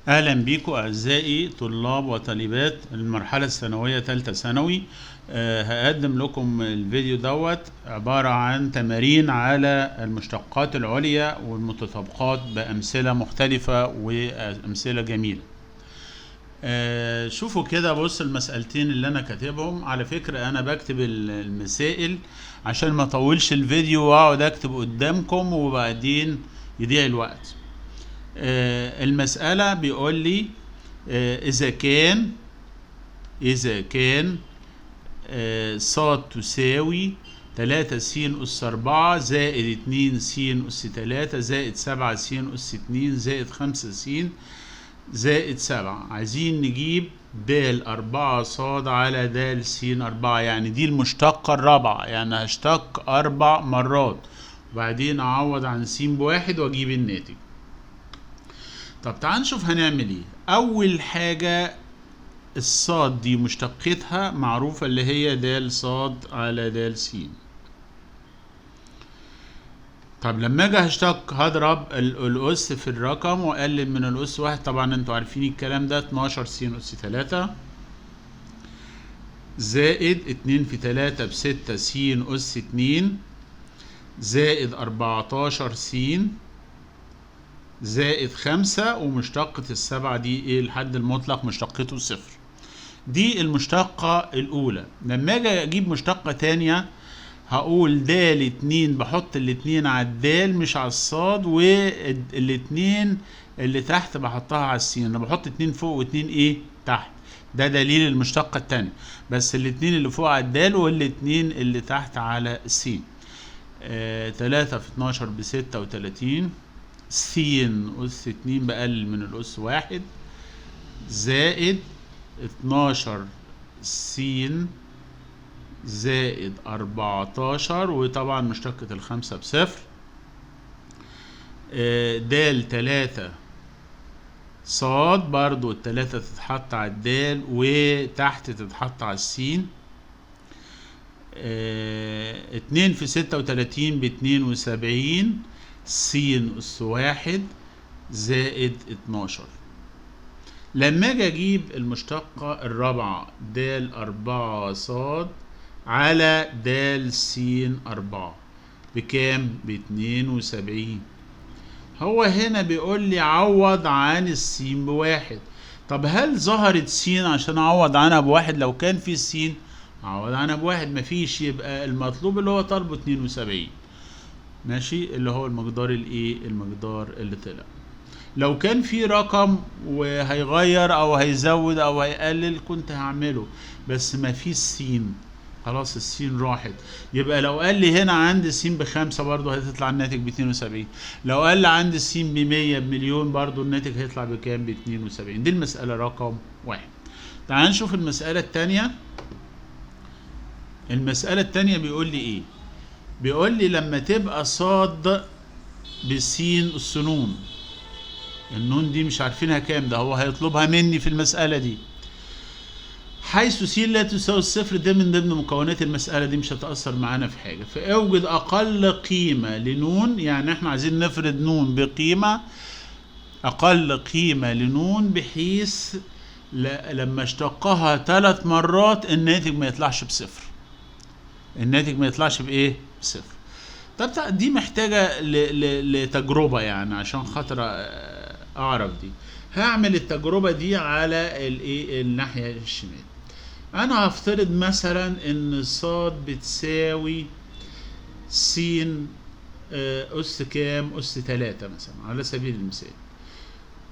اهلا بيكم اعزائي طلاب وطالبات المرحلة الثانوية ثالثة ثانوي. هقدم لكم الفيديو دوت عبارة عن تمارين على المشتقات العليا والمتطابقات بامثلة مختلفة وامثلة جميلة. شوفوا كده، بص المسألتين اللي انا كاتبهم. على فكرة انا بكتب المسائل عشان ما اطولش الفيديو واقعد اكتب قدامكم وبعدين يضيع الوقت. المسألة بيقول لي إذا كان صاد تساوي 3 س أس 4 زائد 2 س أس 3 زائد 7 س أس 2 زائد 5 س زائد 7، عايزين نجيب د 4 صاد على د س 4، يعني دي المشتقة الرابعة، يعني هشتق 4 مرات وبعدين أعوض عن س بواحد وأجيب الناتج. طب تعال نشوف هنعمل ايه. اول حاجة الصاد دي مشتقتها معروفة اللي هي د صاد على د س. طب لما اجي هشتق هضرب الاس في الرقم واقلل من الاس واحد، طبعا انتوا عارفين الكلام ده. 12 س اس 3 زائد 2 في 3 ب6 س اس 2 زائد 14 س زائد 5، ومشتقة السبعة دي ايه؟ الحد المطلق مشتقته 0. دي المشتقة الأولى. لما اجي اجيب مشتقة تانية هقول د 2، بحط الاتنين على الدال مش على الصاد، والاتنين اللي تحت بحطها على السين. انا بحط 2 فوق واتنين ايه تحت، ده دليل المشتقة التانية، بس الاتنين اللي فوق على الدال والاتنين اللي تحت على السين. 3 في 12 ب36 س أس 2 بقلل من الأس واحد زائد 12 س زائد 14، وطبعا مشتقة الخمسة بصفر. د 3 صاد برضو التلاتة تتحط على الدال وتحت تتحط على السين. 2 في 36 ب72 س أس واحد زائد 12. لما اجي اجيب المشتقة الرابعة د 4 صاد على د س 4 بكام؟ ب72. هو هنا بيقول لي عوض عن السين بواحد. طب هل ظهرت س عشان اعوض عنها بواحد؟ لو كان في س عوض عنها بواحد، مفيش، يبقى المطلوب اللي هو طالبه 72، ماشي، اللي هو المقدار الايه؟ المقدار اللي طلع. لو كان في رقم وهيغير او هيزود او هيقلل كنت هعمله، بس ما فيش سين، خلاص السين راحت. يبقى لو قال لي هنا عندي السين ب5 برضه هتطلع الناتج ب72، لو قال لي عندي السين ب100 بمليون برضه الناتج هيطلع بكام؟ ب72. دي المسألة رقم 1. تعال نشوف المسألة التانية. المسألة التانية بيقول لي ايه؟ بيقول لي لما تبقى صاد بسين أس نون، النون دي مش عارفينها كام، ده هو هيطلبها مني في المسألة دي، حيث س لا تساوي الصفر، ده من ضمن مكونات المسألة دي، مش هتأثر معانا في حاجة. فأوجد أقل قيمة لنون، يعني احنا عايزين نفرض نون بقيمة، أقل قيمة لنون بحيث لما اشتقها 3 مرات الناتج ما يطلعش بصفر. الناتج ما يطلعش بإيه؟ بصفر. طب دي محتاجة لتجربة، يعني عشان خاطر أعرف دي. هعمل التجربة دي على الإيه؟ الناحية الشمال. أنا هفترض مثلا إن صاد بتساوي س أس كام؟ أس 3 مثلا على سبيل المثال.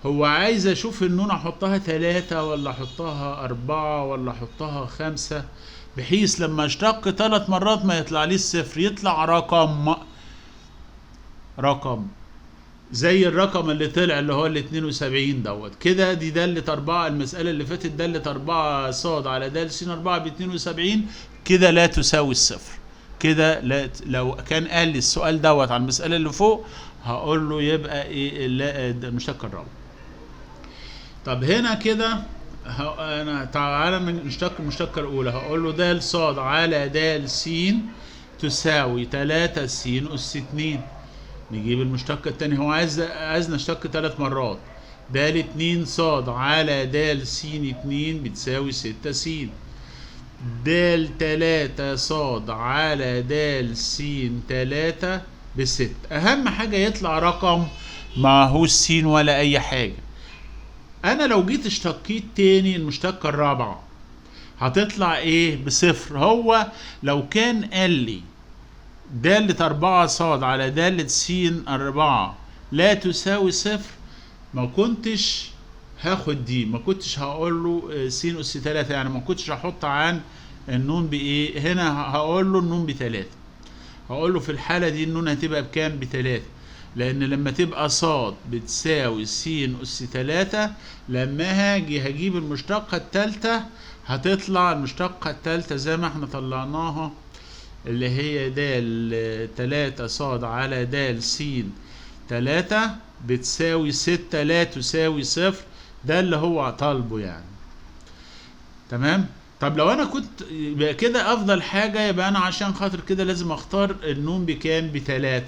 هو عايز أشوف النون أحطها 3 ولا أحطها 4 ولا أحطها 5، بحيث لما اشتق 3 مرات ما يطلع لي الصفر، يطلع رقم زي الرقم اللي طلع اللي هو ال 72 دوت كده. دي دالة 4، المسألة اللي فاتت دالة 4 صاد على دال س 4 ب 72، كده لا تساوي الصفر. كده لا لو كان قال لي السؤال دوت على المسألة اللي فوق هقول له يبقى ايه؟ لا، ده المشتق الرابع. طب هنا كده انا تعالى نشتق المشتقة الأولى، هقول له د صاد على د س تساوي 3 س أس 2. نجيب المشتق التاني، هو عايز نشتق 3 مرات، د 2 ص على د س 2 بتساوي 6 س. د 3 ص على د س 3 ب6. اهم حاجة يطلع رقم معهوش س ولا اي حاجة. انا لو جيت اشتقيت تاني المشتقة الرابعة هتطلع ايه؟ بصفر. هو لو كان قال لي دالة 4 ص على دالة س 4 لا تساوي صفر، ما كنتش هاخد دي، ما كنتش هقول له س أس 3، يعني ما كنتش هحط عن النون بايه. هنا هقول له النون ب3، هقول له في الحالة دي النون هتبقى بكام؟ ب3، لأن لما تبقى ص بتساوي س أس 3 لما هاجي هجيب المشتقة التالتة هتطلع المشتقة التالتة زي ما احنا طلعناها اللي هي د 3 ص على د س 3 بتساوي 6 لا تساوي صفر. ده اللي هو طالبه يعني. تمام؟ طب لو انا كنت يبقى كده افضل حاجة، يبقى انا عشان خاطر كده لازم اختار النون بكام؟ ب3،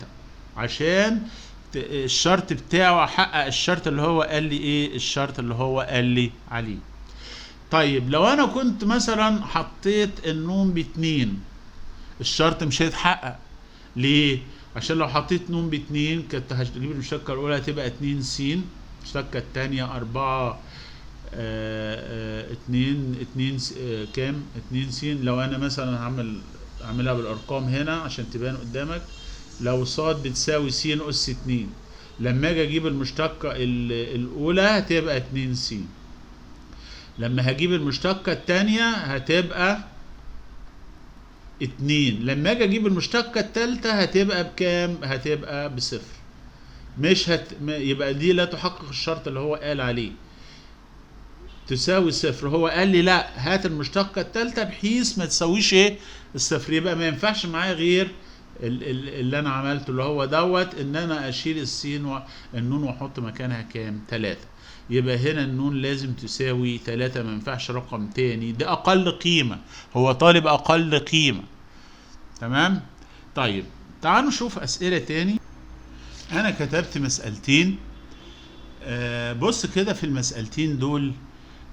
عشان الشرط بتاعه احقق الشرط اللي هو قال لي ايه؟ الشرط اللي هو قال لي عليه. طيب لو انا كنت مثلا حطيت النون ب2 الشرط مش هيتحقق. ليه؟ عشان لو حطيت نون ب2 كنت هجيب المشتقة الأولى هتبقى 2 س، المشتقة التانية 4 2 2 كام؟ 2 س. لو أنا مثلا هعملها بالأرقام هنا عشان تبان قدامك، لو ص بتساوي س أس 2 لما أجي أجيب المشتقة الأولى هتبقى 2 س، لما هجيب المشتقة التانية هتبقى 2، لما اجي اجيب المشتقة التالتة هتبقى بكام؟ هتبقى بصفر. مش يبقى دي لا تحقق الشرط اللي هو قال عليه تساوي صفر. هو قال لي لا، هات المشتقة التالتة بحيث ما تساويش ايه؟ الصفر. يبقى ما ينفعش معايا غير اللي انا عملته اللي هو دوت، ان انا اشيل السين والنون واحط مكانها كام؟ 3. يبقى هنا النون لازم تساوي 3، ما ينفعش رقم تاني، ده اقل قيمة، هو طالب اقل قيمة. تمام؟ طيب تعالوا نشوف اسئلة تاني. انا كتبت مسألتين. بص كده في المسألتين دول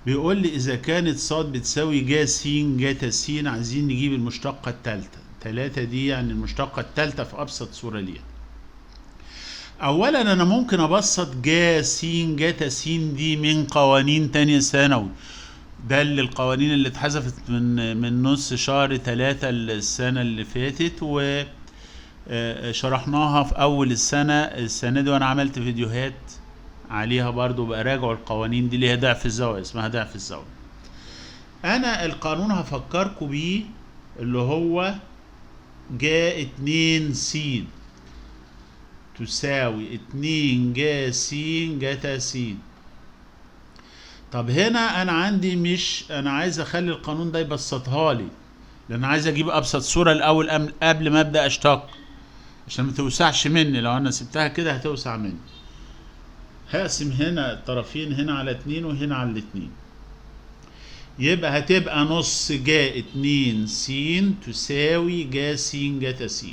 بيقول لي اذا كانت ص بتساوي ج س ج س، عايزين نجيب المشتقة التالتة. 3 دي يعني المشتقة التالتة في ابسط صورة ليها. اولا انا ممكن ابسط ج س ج س دي من قوانين تانية ثانوي، ده اللي القوانين اللي اتحذفت من نص شهر 3 السنة اللي فاتت، وشرحناها في اول السنة دي، وانا عملت فيديوهات عليها برضو، براجعوا القوانين دي اللي هي ضعف الزاوية، اسمها ضعف الزاوية. انا القانون هفكركم بيه اللي هو ج 2 س تساوي 2 ج س ج س. طب هنا انا عندي، مش انا عايز اخلي القانون ده يبسطها لي، لان عايز اجيب ابسط صورة الاول قبل ما ابدا اشتق، عشان ما توسعش مني. لو انا سبتها كده هتوسع مني. هقسم هنا الطرفين، هنا على 2 وهنا على 2، يبقى هتبقى نص ج 2 س تساوي ج س ج س.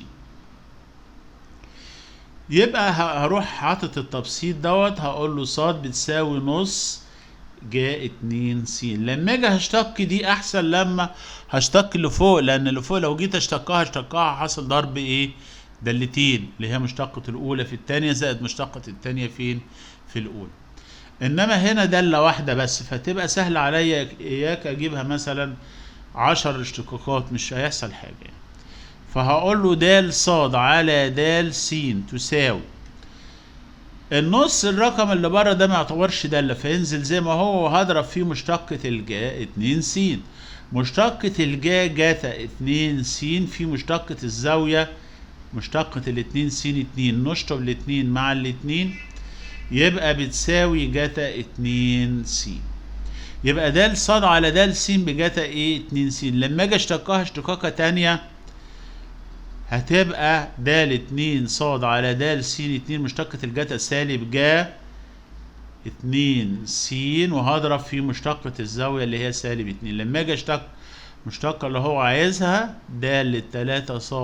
يبقى هروح حاطط التبسيط دوت، هقول له ص بتساوي نص ج 2 س. لما اجي هشتق دي احسن لما هشتق اللي فوق، لان اللي فوق لو جيت اشتقها حصل ضرب ايه؟ دالتين، اللي هي مشتقة الاولى في الثانية زائد مشتقة الثانية فين؟ في الاولى. انما هنا دالة واحدة بس، فتبقى سهل عليا اياك اجيبها مثلا 10 اشتقاقات، مش هيحصل حاجة يعني. فهقول له د ص على د س تساوي النص، الرقم اللي بره ده ما يعتبرش دالة فينزل زي ما هو، وهضرب فيه مشتقة الجا 2 س، مشتقة الجا جاتا 2 س في مشتقة الزاوية مشتقة الاتنين س 2، نشطب الاتنين مع الاتنين يبقى بتساوي جاتا 2 س. يبقى د ص على د س بجاتا ايه؟ 2 س. لما اجي اشتقاها اشتقاقة تانية هتبقى د 2 ص على د س 2 مشتقة الجتا سالب جا 2 س، وهضرب في مشتقة الزاوية اللي هي سالب 2. لما اجي اشتق مشتقة اللي هو عايزها د 3 ص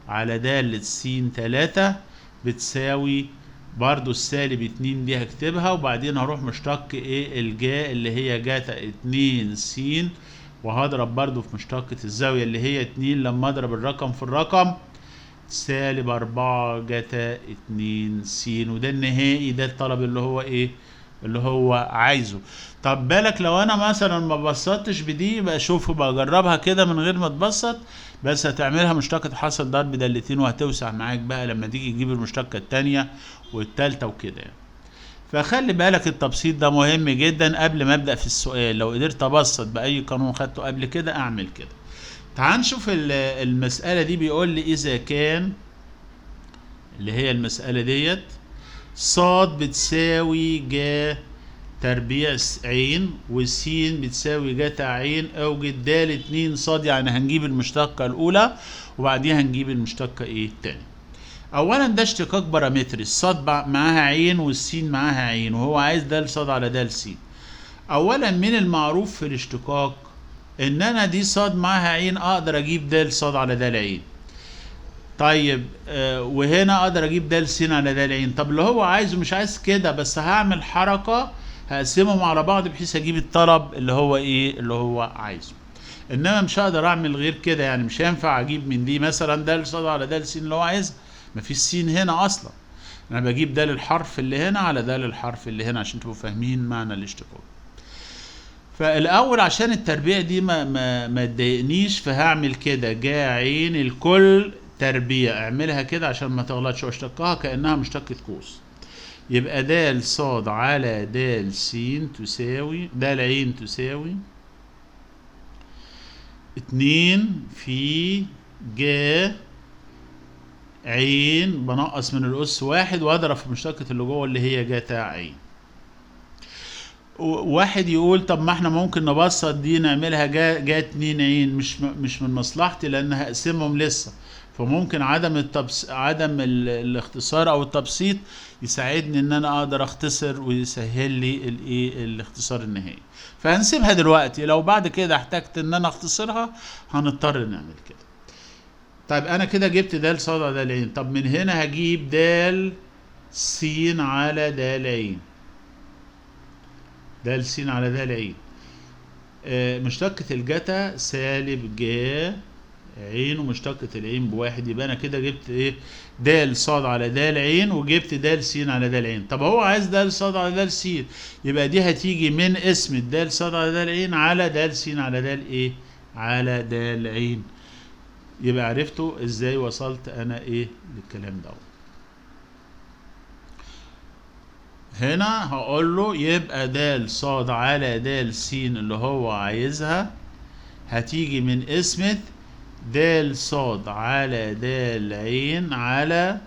على د س 3 بتساوي برضو السالب 2 دي هكتبها، وبعدين هروح مشتق ايه الجا اللي هي جاتا 2 س، وهضرب برضو في مشتقة الزاوية اللي هي 2 لما اضرب الرقم في الرقم سالب 4 جتا 2 س، وده النهائي، ده الطلب اللي هو ايه اللي هو عايزه. طب بالك لو انا مثلا ما بسطتش بدي، يبقى شوفوا بقى جربها كده من غير ما تبسط، بس هتعملها مشتقة حاصل ضرب دالتين وهتوسع معاك بقى لما تيجي تجيب المشتقة التانية والتالتة وكده يعني. فخلي بالك التبسيط ده مهم جدا قبل ما ابدأ في السؤال، لو قدرت ابسط بأي قانون خدته قبل كده اعمل كده. تعال نشوف المسألة دي. بيقول لي إذا كان اللي هي المسألة ديت صاد بتساوي جا تربيع عين وسين بتساوي جتا عين، اوجد دال 2 صاد، يعني هنجيب المشتقة الأولى وبعديها هنجيب المشتقة ايه التانية. أولا ده اشتقاق بارامتري، الصاد معاها عين والسين معاها عين، وهو عايز دال صاد على دال سين. أولا من المعروف في الاشتقاق إن أنا دي صاد معاها عين أقدر أجيب دال صاد على دال عين. طيب وهنا اقدر اجيب دال س على دال عين. طب اللي هو عايزه مش عايز كده، بس هعمل حركة هقسمهم على بعض بحيث اجيب الطلب اللي هو ايه اللي هو عايزه، انما مش هقدر اعمل غير كده. يعني مش هينفع اجيب من دي مثلا دال صاد على دال س اللي هو عايزها، مفيش س هنا اصلا، انا بجيب دال الحرف اللي هنا على دال الحرف اللي هنا عشان تبقوا فاهمين معنى الاشتقاق. فالاول عشان التربيع دي ما تضايقنيش، فهعمل كده جا عين الكل تربيع، اعملها كده عشان ما تغلطش، واشتقها كأنها مشتقة قوس. يبقى دال صاد على دال س تساوي دال عين تساوي 2 في جا عين، بنقص من الأس 1 واضرب في مشتقة اللي جوه اللي هي جتا عين. واحد يقول طب ما احنا ممكن نبسط دي نعملها جا 2 عين، مش من مصلحتي لان هقسمهم لسه، فممكن عدم عدم الاختصار او التبسيط يساعدني ان انا اقدر اختصر ويسهل لي الايه الاختصار النهائي. فهنسيبها دلوقتي، لو بعد كده احتجت ان انا اختصرها هنضطر نعمل كده. طيب انا كده جبت دال صاد على دال عين، طب من هنا هجيب دال س على دال عين، دال س على دال عين. مشتقة الجتا سالب جا عين ومشتقة العين بواحد، يبقى انا كده جبت ايه دال صاد على دال عين وجبت دال س على دال عين. طب هو عايز دال صاد على دال س، يبقى دي هتيجي من اسم الدال صاد على دال عين على دال س على دال ايه على دال عين. يبقى عرفتوا ازاي وصلت انا ايه للكلام ده. هنا هقول له يبقى دال صاد على دال س اللي هو عايزها هتيجي من اسمة دال صاد على دال عين على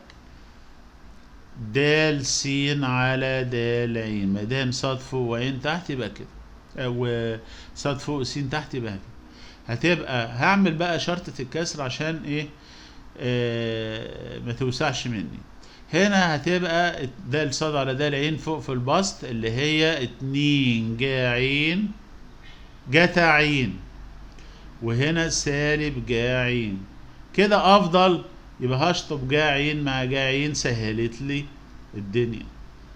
دال س على دال عين، ما دام صاد فوق وعين تحت يبقى كده، وصاد فوق س تحت يبقى كده. هتبقى هعمل بقى شرطة الكسر عشان ايه ما توسعش مني. هنا هتبقى دال صاد على دال عين فوق في البسط اللي هي 2 جا عين جتا عين، وهنا سالب جا عين. كده افضل، يبقى هشطب جا عين مع جا عين، سهلت لي الدنيا.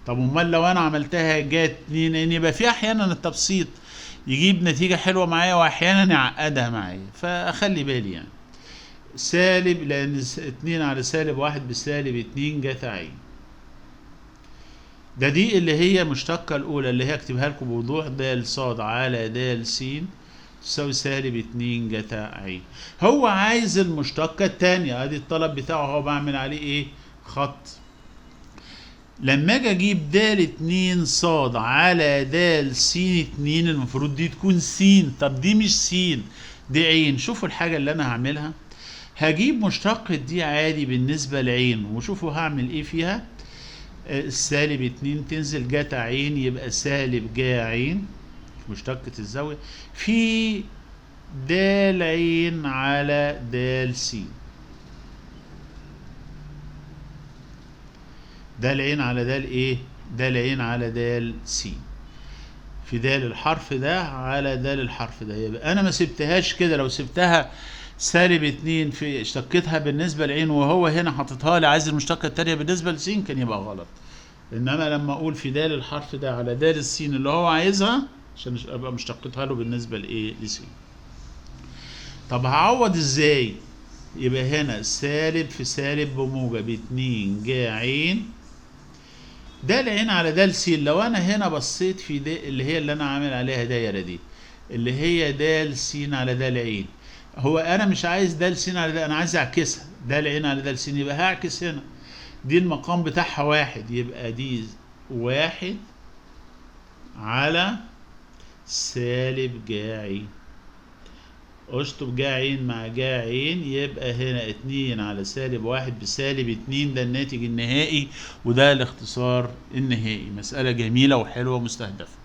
طب امال لو انا عملتها جا 2 عين، يبقى في احيانا التبسيط يجيب نتيجة حلوة معايا واحيانا يعقدها معايا، فاخلي بالي يعني. سالب لان 2 على سالب 1 بسالب 2 جتا عين. ده دي اللي هي مشتقة الاولى اللي هي اكتبها لكم بوضوح، دال صاد على دال س تساوي سالب 2 جتا عين. هو عايز المشتقة التانية، ادي الطلب بتاعه، هو بعمل عليه ايه خط. لما اجي اجيب دال 2 صاد على دال س 2 المفروض دي تكون س، طب دي مش س دي عين. شوفوا الحاجة اللي انا هعملها، هجيب مشتقة دي عادي بالنسبة لعين، وشوفوا هعمل ايه فيها. السالب 2 تنزل جتا عين يبقى سالب جا عين مشتقة الزاوية في دال عين على دال س، دال عين على دال ايه دال عين على دال س، في دال الحرف ده على دال الحرف ده. يبقى انا ما سبتهاش كده، لو سبتها سالب 2 في اشتقتها بالنسبة لعين وهو هنا حاططها لي عايز المشتقة التانية بالنسبة لس كان يبقى غلط. انما لما اقول في د الحرف ده على د السين اللي هو عايزها عشان ابقى مشتقتها له بالنسبة لايه؟ لسين. طب هعوض ازاي؟ يبقى هنا سالب في سالب بموجب 2 جا عين د عين على د س. لو انا هنا بصيت في د اللي هي اللي انا عامل عليها دايرة دي اللي هي د س على د عين، هو انا مش عايز د س على د، انا عايز اعكسها د عين على د س، يبقى هعكس هنا دي المقام بتاعها واحد، يبقى دي واحد على سالب جا عين، اشطب جا عين مع جا عين، يبقى هنا 2 على سالب 1 بسالب 2، ده الناتج النهائي وده الاختصار النهائي. مسألة جميلة وحلوة ومستهدفة.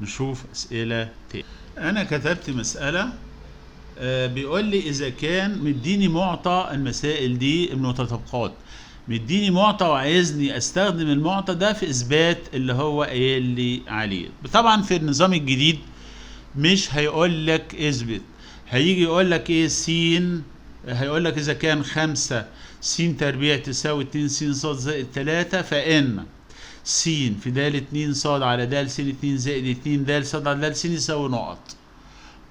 نشوف أسئلة تاني. أنا كتبت مسألة بيقول لي إذا كان مديني معطى، المسائل دي المتطابقات، مديني معطى وعايزني استخدم المعطى ده في اثبات اللي هو قايل لي عليه. طبعا في النظام الجديد مش هيقول لك اثبت، هيجي يقول لك ايه؟ س، هيقول لك اذا كان 5 س تربيع تساوي 2 س ص زائد 3، فان س في د 2 ص على د س 2 زائد 2 د ص على د س يساوي نقط،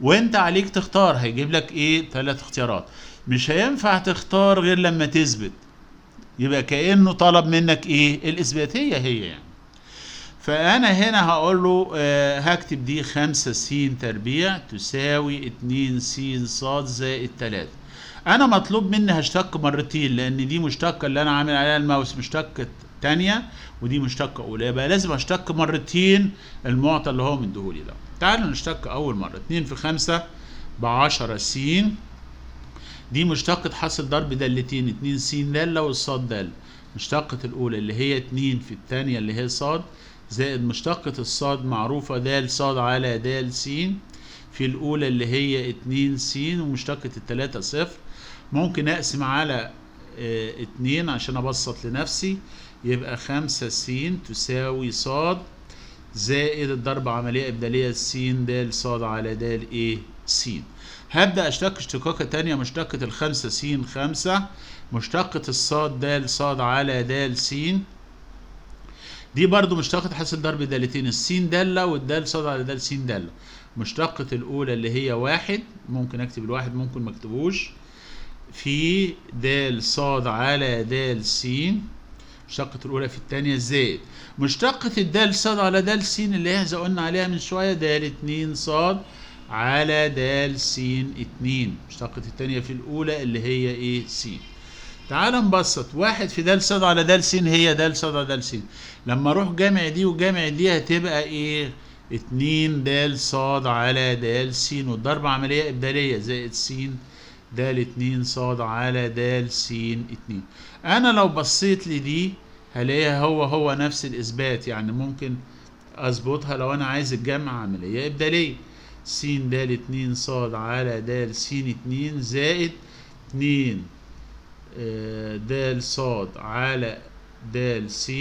وانت عليك تختار. هيجيب لك ايه؟ 3 اختيارات، مش هينفع تختار غير لما تثبت، يبقى كأنه طلب منك ايه؟ الاثباتية هي يعني. فانا هنا هقول له هكتب دي 5 س تربيع تساوي 2 س ص زائد 3. انا مطلوب مني هشتق مرتين، لان دي مشتقة اللي انا عامل عليها الماوس مشتقة تانية ودي مشتقة اولى، يبقى لازم اشتق مرتين المعطى اللي هو مديهولي ده. تعالوا نشتق اول مرة، 2 في 5 ب10 س، دي مشتقة حاصل ضرب دالتين 2 س دالة والصاد دالة، مشتقة الأولى اللي هي 2 في الثانية اللي هي صاد زائد مشتقة الصاد معروفة د ص على د س في الأولى اللي هي 2 س، ومشتقة التلاتة صفر. ممكن أقسم على 2 عشان أبسط لنفسي، يبقى 5 س تساوي ص زائد الضرب عملية إبدالية س د ص على د إيه س. هبدأ أشتق اشتقاقة تانية، مشتقة الخمسة س 5، مشتقة الصاد د ص على د س، دي برضو مشتقة حاصل ضرب دالتين السين دالة والدال ص على د س دالة، مشتقة الأولى اللي هي 1، ممكن أكتب الواحد ممكن ما أكتبوش، في د ص على د س، مشتقة الأولى في الثانية زائد مشتقة الدال ص على د س اللي هي زي قلنا عليها من شوية د 2 ص على د س 2، مشتقة الثانية في الأولى اللي هي إيه س. تعال نبسط، 1 في د ص على د س هي د ص على د س، لما أروح جامع دي وجامع دي هتبقى إيه 2 د ص على د س، والضرب عملية إبدالية زائد س د 2 ص على د س 2. أنا لو بصيت لدي هلاقيها هو هو نفس الإثبات، يعني ممكن أظبطها لو أنا عايز الجمع عملية إبدالية، س د 2 ص على د س 2 زائد 2 د ص على د س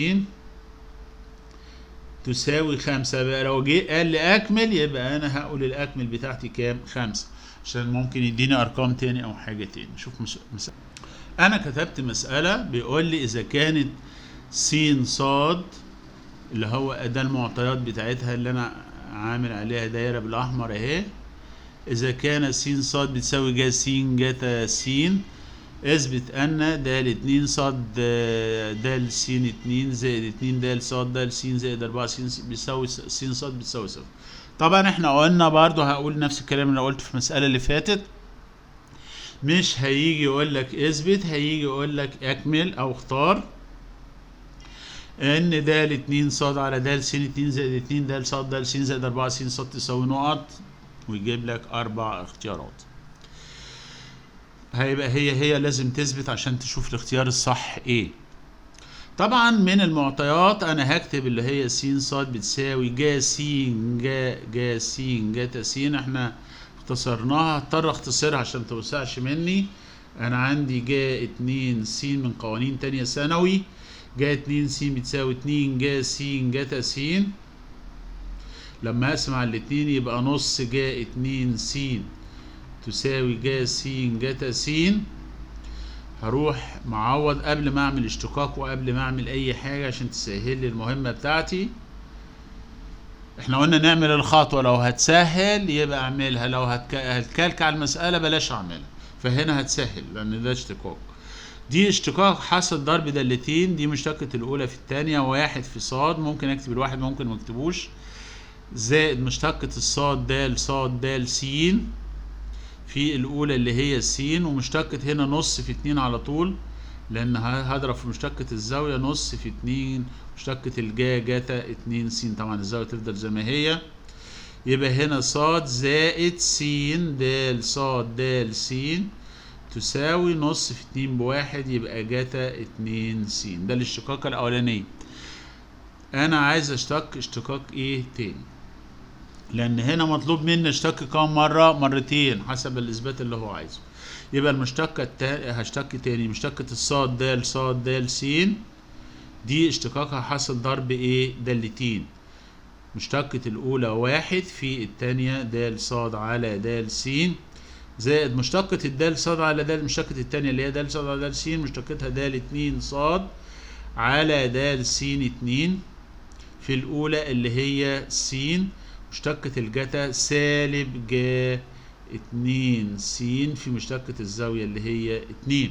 تساوي 5. بقى لو جه قال لي أكمل يبقى أنا هقول الأكمل بتاعتي كام؟ 5، عشان ممكن يديني أرقام تاني أو حاجة تاني. شوف مسألة. أنا كتبت مسألة بيقول لي إذا كانت س ص اللي هو ده المعطيات بتاعتها اللي أنا عامل عليها دايرة بالأحمر أهي، إذا كان س ص بتساوي ج س جتا س، اثبت أن د 2 ص د س 2 زائد 2 د ص د س زائد 4 س بيساوي س ص بتساوي صفر. طبعا احنا قلنا برضو، هقول نفس الكلام اللي قلته في المسألة اللي فاتت، مش هيجي يقول لك اثبت، هيجي يقول لك اكمل او اختار ان د 2 ص على د س 2 زائد 2 د ص د س زائد 4 س ص تساوي نقط، ويجيب لك 4 اختيارات. هيبقى هي لازم تثبت عشان تشوف الاختيار الصح ايه. طبعا من المعطيات انا هكتب اللي هي س ص بتساوي ج س ج ج س جتا س، احنا اختصرناها، هضطر اختصرها عشان متوسعش مني. انا عندي ج 2 س من قوانين تانية ثانوي، ج 2 س بتساوي 2 ج س جتا س، لما اقسم على الاتنين يبقى نص ج 2 س تساوي ج س جتا س. هروح معوض قبل ما اعمل اشتقاق وقبل ما اعمل اي حاجة عشان تسهل لي المهمة بتاعتي. احنا قلنا نعمل الخطوة، لو هتسهل يبقى اعملها، لو هتكلكع المسألة بلاش اعملها. فهنا هتسهل لان ده اشتقاق، دي اشتقاق حاصل ضرب دالتين، دي مشتقة الاولى في الثانية، واحد في صاد، ممكن اكتب الواحد ممكن ما اكتبوش، زائد مشتقة الصاد د صاد د س في الاولى اللي هي س، ومشتقة هنا نص في 2 على طول لان هضرب في مشتقة الزاوية نص في 2 مشتقة الجا جتا 2 س، طبعا الزاوية تفضل زي ما هي. يبقى هنا صاد زائد س د صاد د س تساوي نص في 2 بواحد، يبقى جتا 2 س. ده الاشتقاق الاولاني. انا عايز اشتق اشتقاق ايه تاني، لان هنا مطلوب مني اشتق كام مرة؟ مرتين حسب الاثبات اللي هو عايزه. يبقى المشتقة هشتق تاني مشتقة الصاد د صاد د س، دي اشتقاقها حاصل ضرب ايه؟ دالتين، مشتقة الاولى واحد في التانية د صاد على د س زائد مشتقة الدال صاد على د، مشتقة التانية اللي هي د صاد على د س مشتقتها د 2 صاد على د س 2 في الأولى اللي هي س، مشتقة الجتا سالب جا 2 س في مشتقة الزاوية اللي هي 2.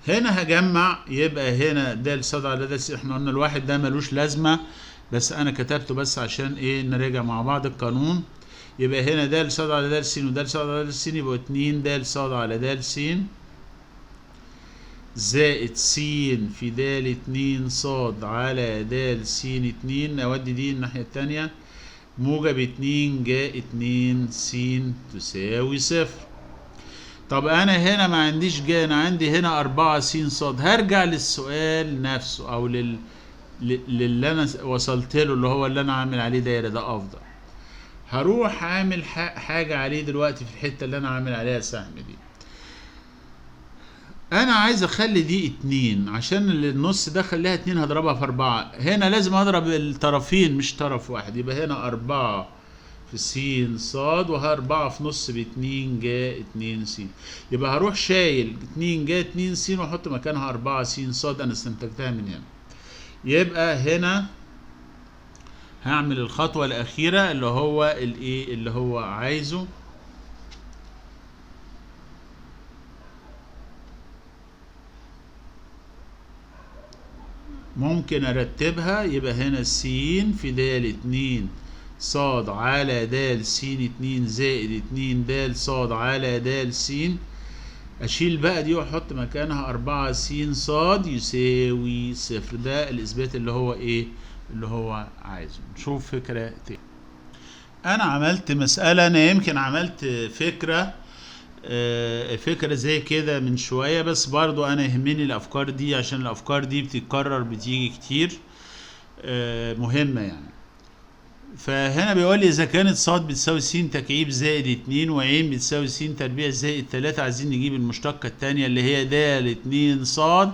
هنا هجمع، يبقى هنا د صاد على د س، احنا قلنا الواحد ده ملوش لازمة بس أنا كتبته بس عشان ايه؟ نراجع مع بعض القانون. يبقى هنا د صاد على د س ود صاد على د س، يبقى 2 د صاد على د س زائد س في د 2 صاد على د س 2، اودي دي الناحية التانية، موجب 2 جا 2 س تساوي صفر. طب انا هنا ما عنديش جا، انا عندي هنا 4 س صاد. هرجع للسؤال نفسه او للي انا وصلت له اللي هو اللي انا عامل عليه دايرة، ده افضل. هروح عامل حاجة عليه دلوقتي في الحتة اللي انا عامل عليها سهم دي. انا عايز اخلي دي 2 عشان النص ده خليها 2، هضربها في 4. هنا لازم اضرب الطرفين مش طرف واحد، يبقى هنا 4 في س صاد وه4 في نص ب 2 جا 2 س، يبقى هروح شايل 2 جا 2 س واحط مكانها 4 س صاد، انا استنتجتها من هنا. يبقى هنا هعمل الخطوة الأخيرة اللي هو الايه اللي هو عايزه. ممكن ارتبها، يبقى هنا س في د 2 صاد على د س 2 زائد 2 د صاد على د س، اشيل بقى دي واحط مكانها 4 س صاد يساوي صفر. ده الاثبات اللي هو ايه اللي هو عايزه. نشوف فكرة تاني. انا عملت مسألة، انا يمكن عملت فكرة فكرة زي كده من شوية، بس برضو انا يهمني الافكار دي عشان الافكار دي بتتكرر بتيجي كتير، مهمة يعني. فهنا بيقول لي اذا كانت صاد بتساوي س تكعيب زائد 2 وعين بتساوي س تربيع زائد 3، عايزين نجيب المشتقة التانية اللي هي د 2 صاد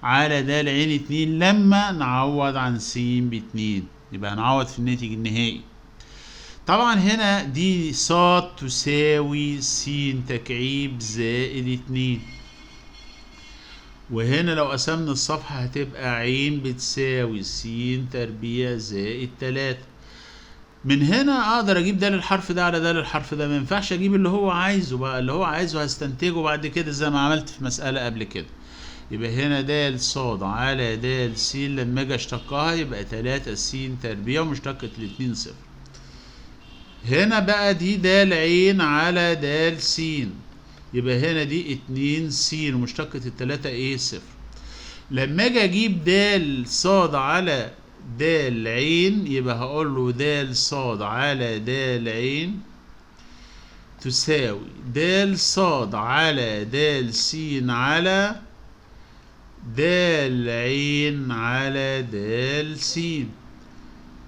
على د عين 2 لما نعوض عن س ب2، يبقى هنعوض في الناتج النهائي. طبعا هنا دي صاد تساوي س تكعيب زائد 2، وهنا لو قسمنا الصفحة هتبقى عين بتساوي س تربيع زائد 3. من هنا اقدر اجيب ده للحرف ده على ده للحرف ده، ما ينفعش اجيب اللي هو عايزه بقى، اللي هو عايزه هستنتجه بعد كده زي ما عملت في مسألة قبل كده. يبقى هنا د صاد على د س لما اجي اشتقها يبقى 3 س تربيع ومشتقة الاتنين صفر. هنا بقى دي د عين على د س، يبقى هنا دي 2 س ومشتقة التلاتة ايه؟ صفر. لما اجي اجيب د صاد على د عين يبقى هقول له د صاد على د عين تساوي د صاد على د س على د عين على د س.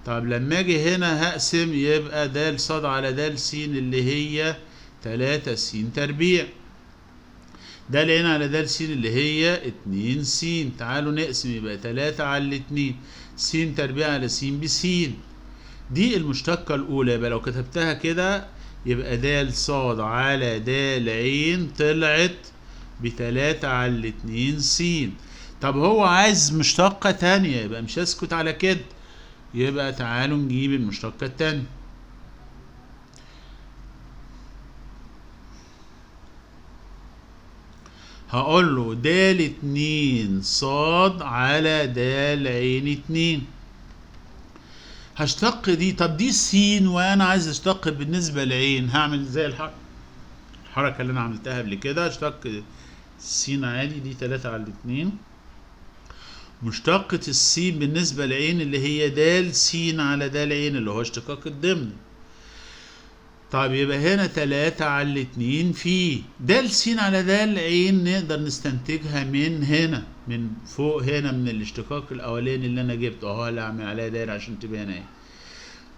طب لما اجي هنا هقسم يبقى د صاد على د س اللي هي 3 س تربيع، د عين على د س اللي هي 2 س. تعالوا نقسم يبقى 3 على 2 س تربيع على س بس. دي المشتقة الأولى، يبقى لو كتبتها كده يبقى د صاد على د عين طلعت ب3 على 2 س. طب هو عايز مشتقة تانية، يبقى مش هسكت على كده، يبقى تعالوا نجيب المشتقة التانية. هقول له د 2 ص على د عين 2، هشتق دي. طب دي س وانا عايز اشتق بالنسبة لعين، هعمل زي الحركة اللي انا عملتها قبل كده، اشتق س عادي، دي 3 على 2، مشتقة السين بالنسبة لعين اللي هي د س على د عين اللي هو اشتقاق الضمن. طيب يبقى هنا 3 على 2 في د س على د عين، نقدر نستنتجها من هنا، من فوق هنا، من الاشتقاق الاولاني اللي انا جبته اهو، اللي اعمل عليها دايره عشان تبان اهي.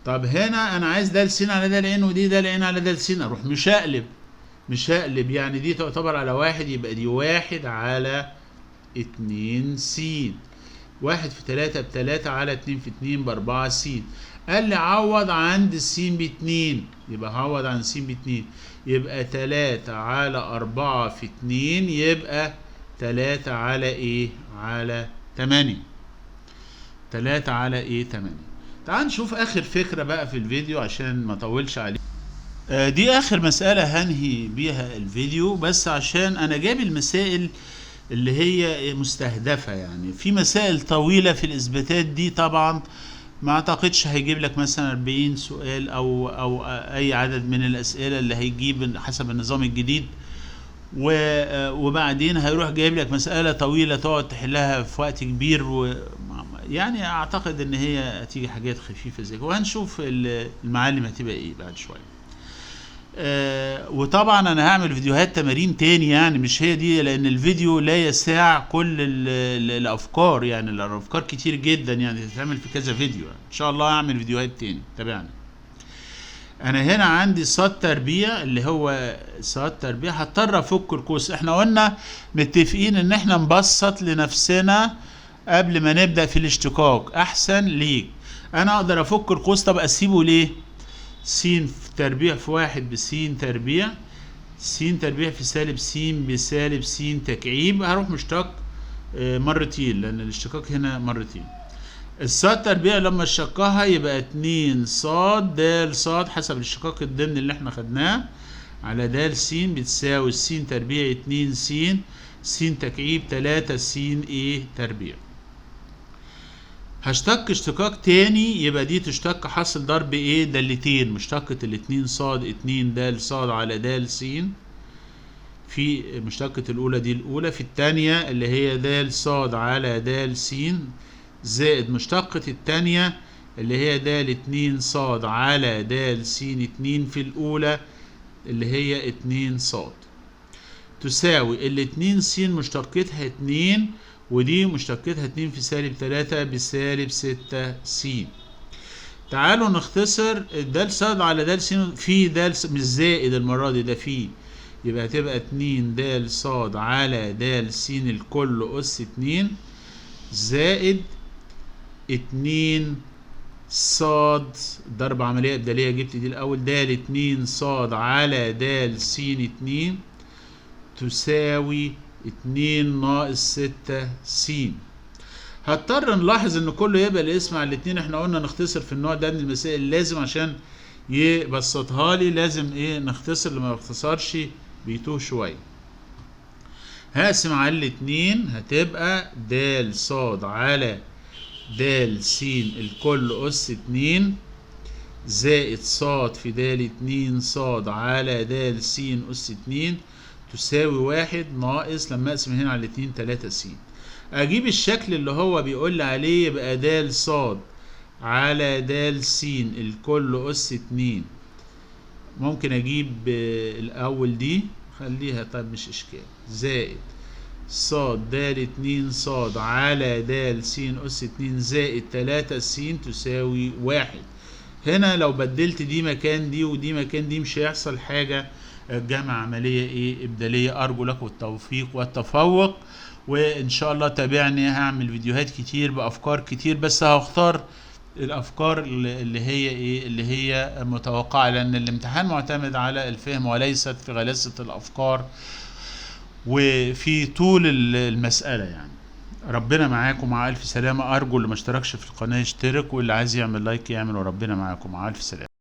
طب هنا انا عايز د س على د عين ودي د عين على د س، اروح مشقلب مشقلب، يعني دي تعتبر على 1، يبقى دي 1 على 2 س، 1 في 3 ب3 على 2 في 2 ب4 س. قال لي عوض عند س ب2، يبقى هعوض عن س ب2، يبقى 3 على 4 في 2، يبقى 3 على ايه؟ على 8. 3 على ايه؟ 8. تعال نشوف اخر فكرة بقى في الفيديو عشان ما اطولش عليه. دي اخر مسألة هنهي بيها الفيديو، بس عشان انا جايب المسائل اللي هي مستهدفة، يعني في مسائل طويلة في الاثباتات دي طبعا ما اعتقدش هيجيب لك مثلا 40 سؤال او اي عدد من الاسئلة اللي هيجيب حسب النظام الجديد، وبعدين هيروح جايب لك مسألة طويلة تقعد تحلها في وقت كبير، يعني اعتقد ان هي هتيجي حاجات خفيفة زي كده، وهنشوف المعالم هتبقى ايه بعد شوية. وطبعا انا هعمل فيديوهات تمارين تاني، يعني مش هي دي، لان الفيديو لا يسع كل الافكار، يعني الافكار كتير جدا، يعني تتعمل في كذا فيديو، يعني ان شاء الله هعمل فيديوهات تاني، تابعني. انا هنا عندي ص تربيع اللي هو ص تربيع، هضطر افك القوس. احنا قلنا متفقين ان احنا نبسط لنفسنا قبل ما نبدأ في الاشتقاق، احسن ليك. انا اقدر افك القوس، طب اسيبه ليه؟ س في تربيع في 1 بس تربيع، س تربيع في سالب س بسالب س تكعيب، هروح مشتق مرتين لان الاشتقاق هنا مرتين. الصاد تربيع لما اشتقها يبقى 2 ص د ص حسب الاشتقاق الضمني اللي احنا خدناه على د س بتساوي س تربيع 2 س س تكعيب 3 س ايه تربيع. هشتق اشتقاق تاني، يبقى دي تشتق حاصل ضرب ايه؟ دالتين، مشتقة الاتنين ص 2 د ص على د س في مشتقة الأولى دي الأولى، في التانية اللي هي د ص على د س زائد مشتقة التانية اللي هي د 2 ص على د س 2 في الأولى اللي هي 2 ص، تساوي الاتنين س مشتقتها 2، ودي مشتقتها 2 في سالب 3 بسالب 6 س. تعالوا نختصر د ص على د س في د مش زائد المرة دي، ده في، يبقى هتبقى 2 د ص على د س الكل أس 2 زائد 2 ص ضرب عملية إبدالية، جبت دي الأول، د 2 ص على د س 2 تساوي 2 ناقص 6 س. هضطر نلاحظ ان كله يبقى الاسم على الاتنين، احنا قلنا نختصر في النوع ده من المسائل لازم عشان يبسطها لي، لازم ايه نختصر، اللي ما يختصرش بيتوه شويه. هقسم على الاتنين، هتبقى د ص على د س الكل أس 2 زائد ص في د 2 ص على د س أس 2 تساوي 1 ناقص لما اقسم هنا على الاتنين 3 س. اجيب الشكل اللي هو بيقول لي عليه، يبقى د ص على د س الكل أس 2. ممكن اجيب الاول دي خليها، طيب مش اشكال، زائد ص د 2 ص على د س أس 2 زائد 3 س تساوي 1. هنا لو بدلت دي مكان دي ودي مكان دي مش هيحصل حاجة، الجمع عملية ايه ابدالية. ارجو لكم التوفيق والتفوق، وان شاء الله تابعني، هعمل فيديوهات كتير بافكار كتير، بس هختار الافكار اللي هي ايه اللي هي متوقعة، لان الامتحان معتمد على الفهم وليست في غلاسة الافكار. وفي طول المسألة يعني. ربنا معاكم مع ألف سلامة. أرجو اللي ما اشتركش في القناة يشترك، واللي عايز يعمل لايك يعمل، وربنا معاكم مع ألف سلامة.